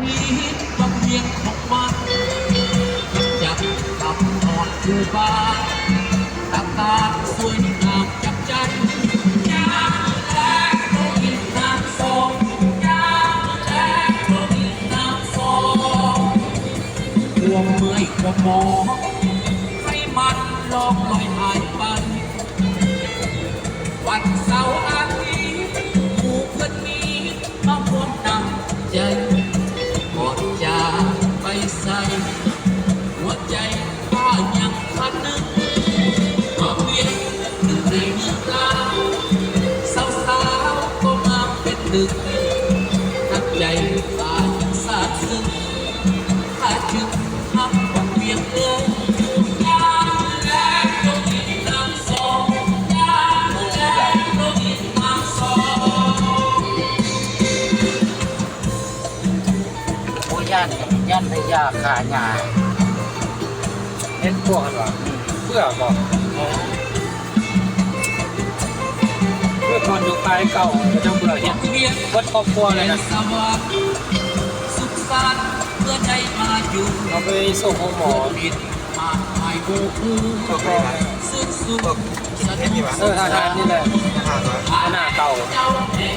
ມີບັກວຽງຂອງມັນ ຈັບກັບນອນຢູ່ບ້ານ ຕາກຕາສວຍງາມຈັບໃຈ ຍາມແລງບໍ່ມີນ້ຳສອງ ຍາມແລງບໍ່ມີນ້ຳສອງ ຄວາມເມື່ອຍກະໝອງ ໃຫ້ມັນລ່ອງລອຍຫາຍໄປ ວັນເສົາອາທິດ ໝູ່ເພິ່ນມີ ມາຮ່ວມນຳໃຈ ບໍ່ຈາກໄປໃສ ຫົວໃຈຂ້າຍັງຄະນຶງ ເພາະວຽງຢູ່ໃນເມືອງລາວ ສາວໆກໍງາມເປັນໜຶ່ງ ທັງໃຈຂ້າຍັງຊາບຊຶ້ງ ຂ້າຈຶ່ງຮັກບັກວຽງເອີຍ ຍາມແລງບໍ່ມີນ້ຳສອງ ຍາມແລງບໍ່ມີນ້ຳສອງ. ໂອ້ ຢ້ານຫຍັງ? ຢ້ານໄດ້ຢາຂ້າຫຍ້າ. ເຫັນພວກຫັ້ນວ່າ ເບື່ອບໍ່? ຄືຕອນຢູ່ຄ້າຍເກົ່າ ເຂົາເຈົ້າເບື່ອເຮັດ ເບິດຄອບຄົວເລີຍນະ. ເອົາໄປສົ່ງໂຮງໝໍ. ເອີ ທະຫານນີ້ແຫຼະ ຫົວໜ້າເກົ່າ.